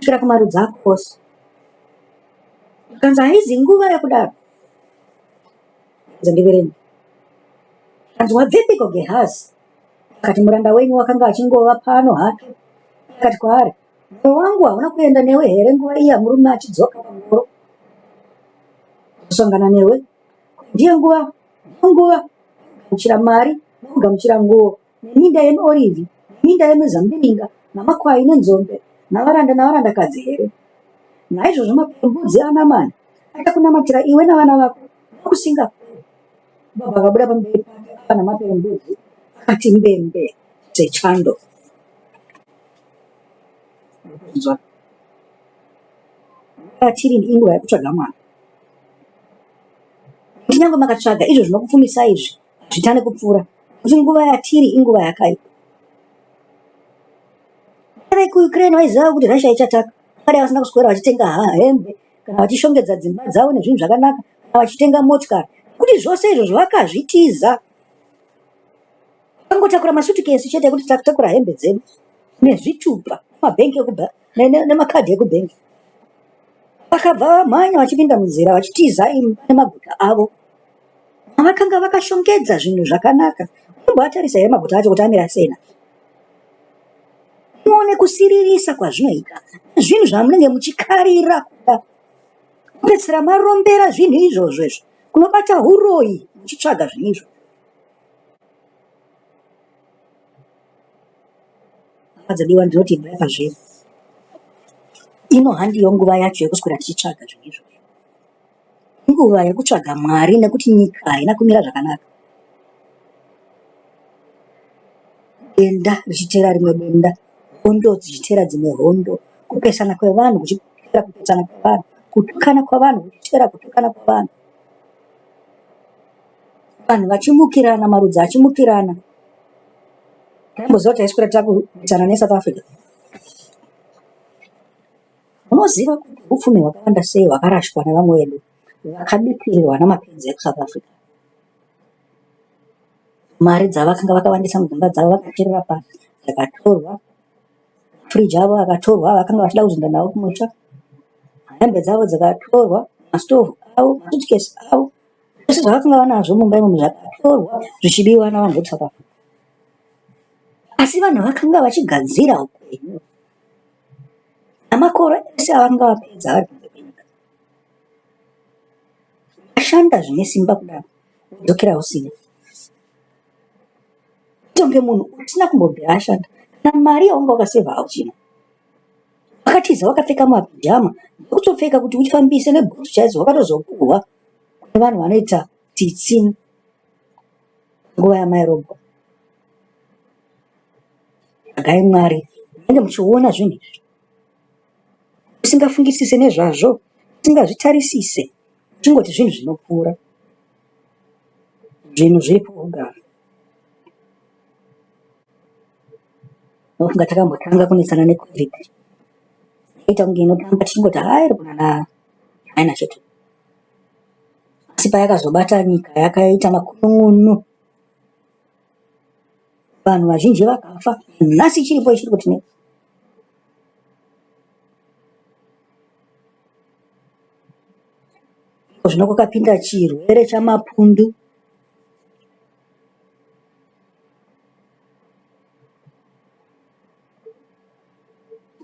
Kusvikira kumarudzi ako ose. Zvikanzi haizi nguva yekudaro. Ndiverenge. Zvikanzi wabvepiko Gehazi? Akati muranda wenyu wakanga achingova pano hake. Akati kwaari, mwoyo wangu hauna kuenda newe here nguva iya murume achidzoka pangoro kusangana newe? Ndiyo nguva, ndiyo nguva yekugamuchira mari nokugamuchira nguo neminda yemiorivhi neminda yemizambiringa namakwai nenzombe navaranda navarandakadzi here? Naizvozvo maperembudzi aNamani achakunamatira iwe navana vako nokusingaperi. Baba akabuda pamberi pake ava namaperembudzi akati mbembe sechando. Nguva yatiri inguva yekutsvaga Mwari. Kunyange makatsvaga izvo zvinokupfumisai izvi, hazvitane kupfuura, nokuti nguva yatiri inguva yakaipa. Dai kuUkraine vaiziva kuti Russia ichataka, vangadai vasina kuswera vachitenga hembe kana vachishongedza dzimba dzavo nezvinhu zvakanaka kana vachitenga motikari, nekuti zvose izvozvo vakazvitiza. Vakangotakura masutukesi chete ekuti tatakura hembe dzedu nezvitupa nemabhengi nemakadhi ekubhengi. Vakabva vamhanya vachipinda munzira vachitiza imba nemaguta avo. Vakanga vakashongedza zvinhu zvakanaka. Unomboatarisa here maguta acho kuti amira sei nhasi? Muone kusiririsa kwazvinoita zvinhu zvamunenge muchikarira kuda. Kupedzisira marombera zvinhu izvozvo izvo kunobata huroyi muchitsvaga zvinhu izvozvo. Hama dzadiwa ndinoti ibvai pazviri. Ino handiyo nguva yacho yekuswera tichitsvaga zvinhu izvozvo. Inguva yekutsvaga Mwari nekuti nyika haina kumira zvakanaka. Denda richiteera rimwe denda, hondo dzichiteera dzimwe hondo, kupesana kwevanhu kuchiteera kupesana kwevanhu, kutukana kwevanhu kuchiteera kutukana kwevanhu. Vanhu vachimukirana, marudzi achimukirana. Taimboziva kuti taiswera takurwisana neSouth Africa. Munoziva kuti hupfumi hwakawanda sei hwakarashwa nevamwe vedu vakabikirirwa namapenzi ekuSouth Africa. Mari dzavakanga vakawandisa mudzimba dzavo vakacherera pasi dzakatorwa, mafiriji avo akatorwa avakanga vachida kuzoenda nawo kumusha, hembe dzavo dzakatorwa, masitovhu avo, masutukesi avo, zvese zvavakanga vanazvo mumba imomo zvakatorwa zvichibiwa navanhu vekuSouth Africa. Asi vanhu vakanga vachigadzira upenyu namakore ese avakanga vapedza vari kunze kwenyika. Vashanda zvine simba kudaro wodzokera usina. Kuita kunge munhu usina kumbobvira ashanda kana mari yawanga wakasevha hauchina. Wakatiza wakapfeka mapijama ekutopfeka kuti ufambise nebhutsu chaidzo wakatozopuhwa kune vanhu vanoita tsitsi nguva yamairobwa. Tsvagai Mwari munenge muchiona zvinhu izvi. Usingafungisise nezvazvo, usingazvitarisise, uchingoti zvinhu zvinopfuura. Zvinhu zviri pahugaro. Ndofunga takambotanga kunetsana neCovid. Yaita kunge inotamba tichingoti haa iri kunana China chete. Asi payakazobata nyika yakaita makunun'unu. Vanhu vazhinji vakafa. Nhasi ichiripo ichiri kutinetsa. Zvino kwakapinda chirwere chamapundu.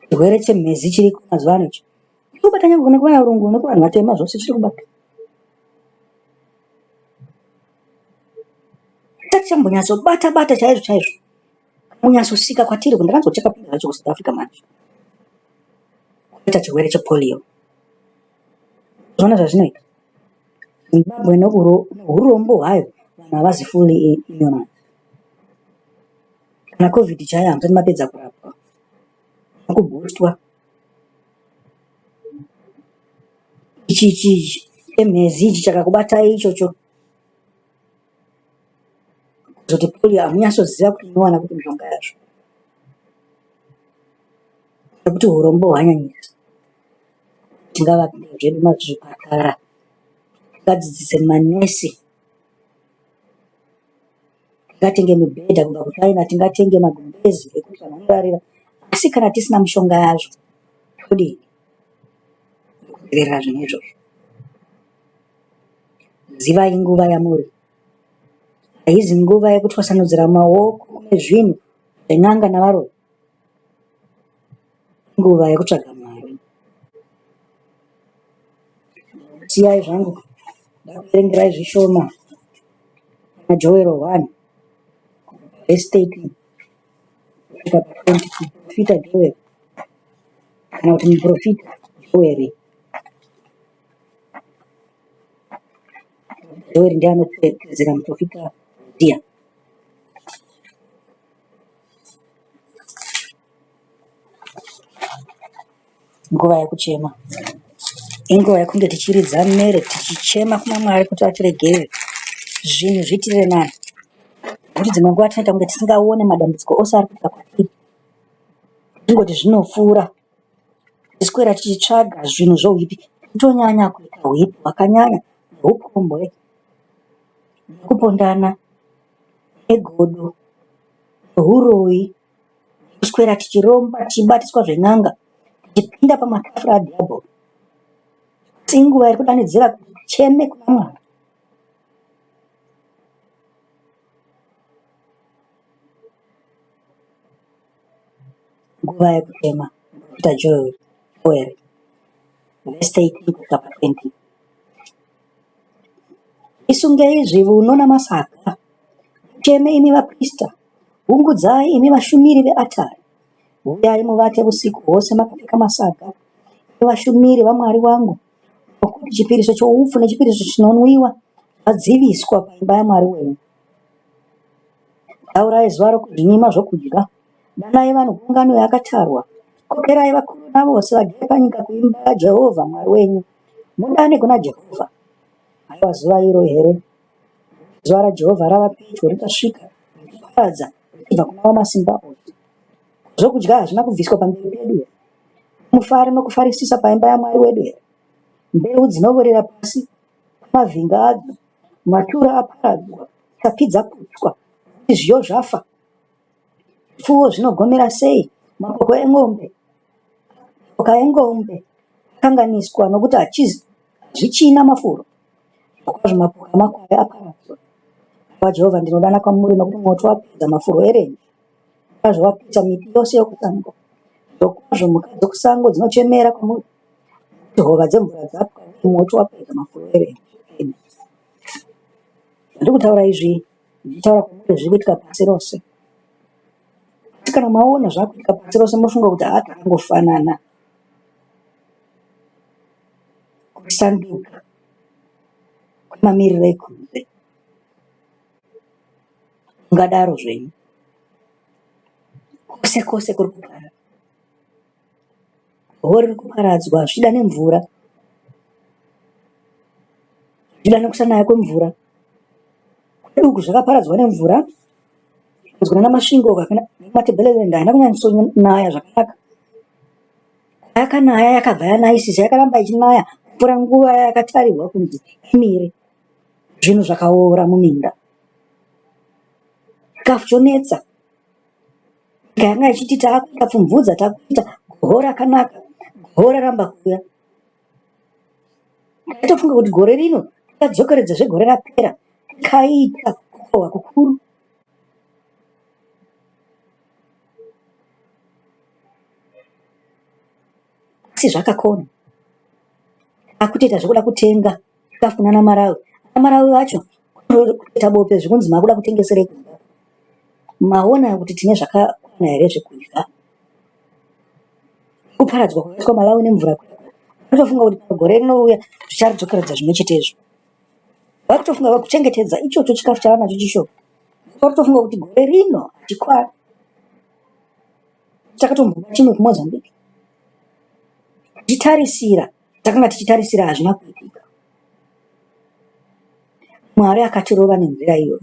Chirwere chemhezi chiriko mazuva ano ichi. Chiri kubata nyangwe nekuvarungu nekuvanhu vatema zvose chiri kubata. Chisati chambonyatsobata bata chaizvo chaizvo. Kunyatsosvika kwatiri ndakanzwa chakapinda zvacho kuSouth Africa manje. Kuita chirwere chepolio. Zvona zvazvinoita. Zimbabwe nehurombo hwayo vanhu havazi fully immunized. Kana covid chaiyo hamusati mapedza kurapwa. Nekubhustwa. Ichi ichi chemhezi ichi chakakubatai ichocho. Kuzoti polio hamunyatsoziva kuti munowana kupi mishonga yazvo. Nekuti hurombo hwanyanyisa. Tingavake zvedu mazvipatara. Tingadzidzise manesi. Tingatenge mibhedha kubva kuChina, tingatenge magumbezi ekuti vanhu vanorarira. Asi kana tisina mishonga yazvo, Todini kudzivirira zvinhu izvozvo? Zivai nguva yamuri. Haizi nguva yekutwasanudzira maoko kune zvinhu zven'anga navaroyi. Inguva yekutsvaga Mwari. Siyai zvangu ndakuverengerai zvishoma pana Joero 1 verse 13 kusvika pa 20 muprofita Joeri kana kuti muprofita Joeri. Joeri ndiye anotevedzera muprofita Hosea. Nguva yekuchema inguva yekunge tichiridza mhere tichichema kuna Mwari kuti atiregerere zvinhu zviitire nani. Nekuti dzimwe nguva tinoita kunge tisingaone madambudziko ose ari kuitika kwatiri. Tingoti zvinopfuura tichiswera tichitsvaga zvinhu zvouipi totonyanya kuita huipi hwakanyanya neupombwe nekupondana negodo nehuroyi kuswera tichiromba tichibatiswa zven'anga tichipinda pamatafura adhiabhori. Asi inguva iri kudanidzira kuti ticheme kuna Mwari. Nguva yekuchema muprofita Joeri vhesi 13 kusvika pa 20. Isungei zvivuno namasaga, mucheme imi vaprista, ungudzai imi vashumiri veatari. Uyai muvate usiku hwose makapfeka masaga, imi vashumiri vaMwari wangu, nokuti chipiriso choupfu nechipiriso chinonwiwa zvadziviswa paimba yaMwari wenyu. Taurai zuva rokuzvinyima zvokudya, danai vanhu kuungano yakatarwa, kokerai vakuru navose vagere panyika kuimba yaJehovha Mwari wenyu, mudane kuna Jehovha. Haiwa zuva iro here! Zuva raJehovha rava pedyo, richasvika richiparadza richibva kuna Wamasimba Ose. Zvokudya hazvina kubviswa pamberi pedu here? Mufaro nokufarisisa paimba yaMwari wedu here? Mbeu dzinovorera pasi pamavhinga adzo, matura aparadzwa, tsapi dzaputswa, nokuti zviyo zvafa. Zvipfuwo zvinogomera sei? Mapoka en'ombe, mapoka en'ombe akanganiswa nokuti hazvichina mafuro. Zvirokwazvo mapoka amakwai aparadzwa. Haiwa Jehovha, ndinodana kwamuri nokuti moto wapedza mafuro erenje, kwazvo wapisa miti yose yokusango. Zvirokwazvo mhuka dzokusango dzinochemera kwamuri, nokuti hova dzemvura dzapwa uye moto wapedza mafuro erenje. Zvandiri kutaura izvi ndichitaura kwamuri zviri kuitika pasi rose. Asi kana maona zvakuitika pasi rose mofunga kuti haa takangofanana. Kusanduka kwemamiriro ekunze. Mungadaro zvenyu. Kwose kwose kuri kuparara. Goho riri kuparadzwa zvichida nemvura. Zvichida nekusanaya kwemvura. Kwedu uku zvakaparadzwa nemvura. Kunzwa nana Masvingo nekuMatabeleland haina kunyatsonaya zvakanaka. Yakanaya yakabva yanayisisa yakaramba ichinaya kupfuura nguva yayakatarirwa kunzi imire. Zvinhu zvakaora muminda. Chikafu chonetsa. Nyika yanga ichiti taakuita pfumvudza takuita goho rakanaka goho raramba kuuya. Taitofunga kuti gore rino tichadzokeredza zvegore rapera tikaita kukohwa kukuru. Asi zvakakona. Takutoita zvekuda kutenga chikafu kunana Malawi. Ana Malawi vacho kutoita bope zvekunzi makuda kutengeserei kuZimbabwe. Maona kuti tine zvakakwana here zvekudya. Kuparadzwa kwakaitwa Malawi nemvura kuya vanotofunga kuti gore rinouya zvicharudzokeredza zvimwe chetezvo. Vakutofunga vakuchengetedza ichocho chikafu chavanacho chishoma. Vakutofunga kuti gore rino hachikwani. Takatomboba chimwe kuMozambique tichitarisira takanga tichitarisira hazvina kuitika. Mwari akatirova nenzira iyoyo.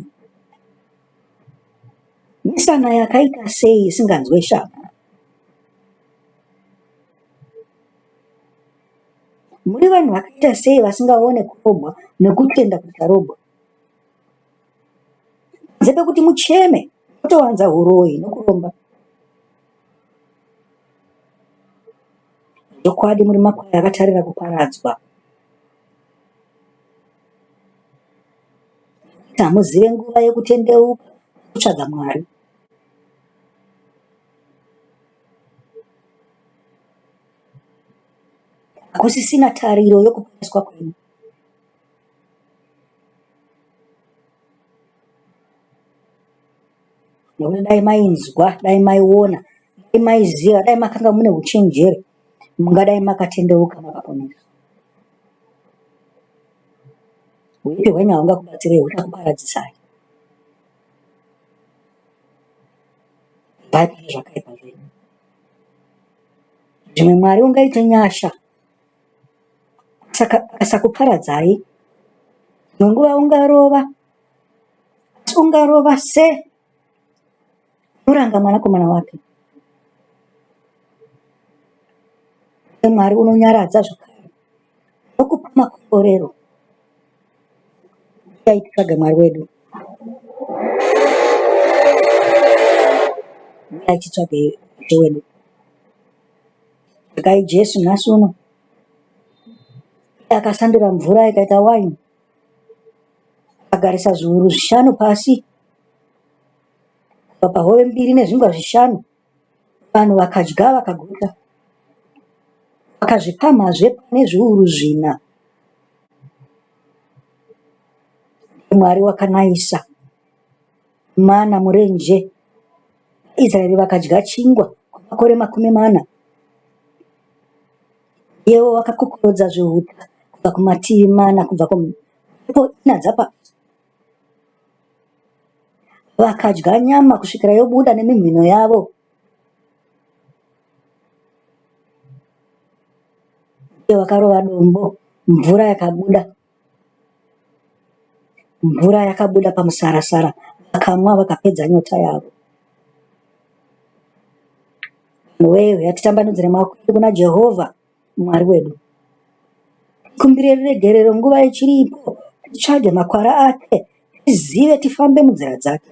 Misana yakaita sei isinganzwe shamhu? Muri vanhu vakaita sei vasingaone kurobwa nekutenda kuti tarobwa? Panze pekuti mucheme motowanza huroyi nokuromba. Zvokwadi muri makwai akatarira kuparadzwa. Nokuti hamuzive nguva yokutendeuka nokutsvaga Mwari. Hakusisina tariro yokuponeswa kwenyu. Nekuti dai mainzwa, dai maiona, dai maiziva, dai makanga mune uchenjeri, mungadai makatendeuka makaponeswa. Huipi hwenyu haungakubatsirei, huchakuparadzisai. Ibvai pane zvakaipa zvenyu. Zvimwe Mwari ungaite nyasha akasakuparadzai. Dzimwe nguva ungarova, asi ungarova se unoranga mwanakomana wake. Mwari unonyaradza zvakare nokupa makomborero. Uyai titsvage Mwari wedu. Uyai titsvage Ishe wedu. Tsvagai Jesu nhasi uno. Iye akasandura mvura ikaita waini. Akagarisa zviuru zvishanu pasi. Kubva pahove mbiri nezvingwa zvishanu. Vanhu vakadya vakaguta. Vakazvipamhazve pane zviuru zvina. Mwari wakanayisa mana murenje. VaIsraeri vakadya chingwa kwamakore 40. Iyewo wakakokorodza zvihuta kubva kumativi mana kubva kumhepo ina dzapasi. Vakadya nyama kusvikira yobuda nemimhino yavo. Iye wakarova dombo, mvura yakabuda. Mvura yakabuda pamusarasara, vakamwa vakapedza nyota yavo. Vanhu wee, huya titambanudzire maoko edu kuna Jehovha Mwari wedu. Tikumbire ruregerero nguva ichiripo, titsvage makwara ake, tizive tifambe munzira dzake.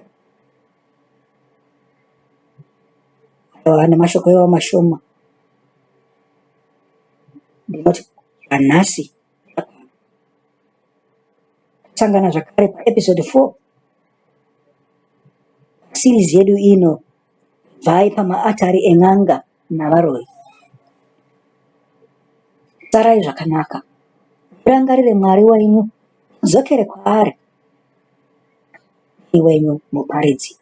Aiwa, nemashoko iwawo mashoma, ndinoti zvanhasi Tosangana zvakare paepisode 4 series yedu ino bvai pamaatari en'anga navaroyi. Sarai zvakanaka, murangarire Mwari wenyu, mudzokere kwaari. Wenyu muparidzi.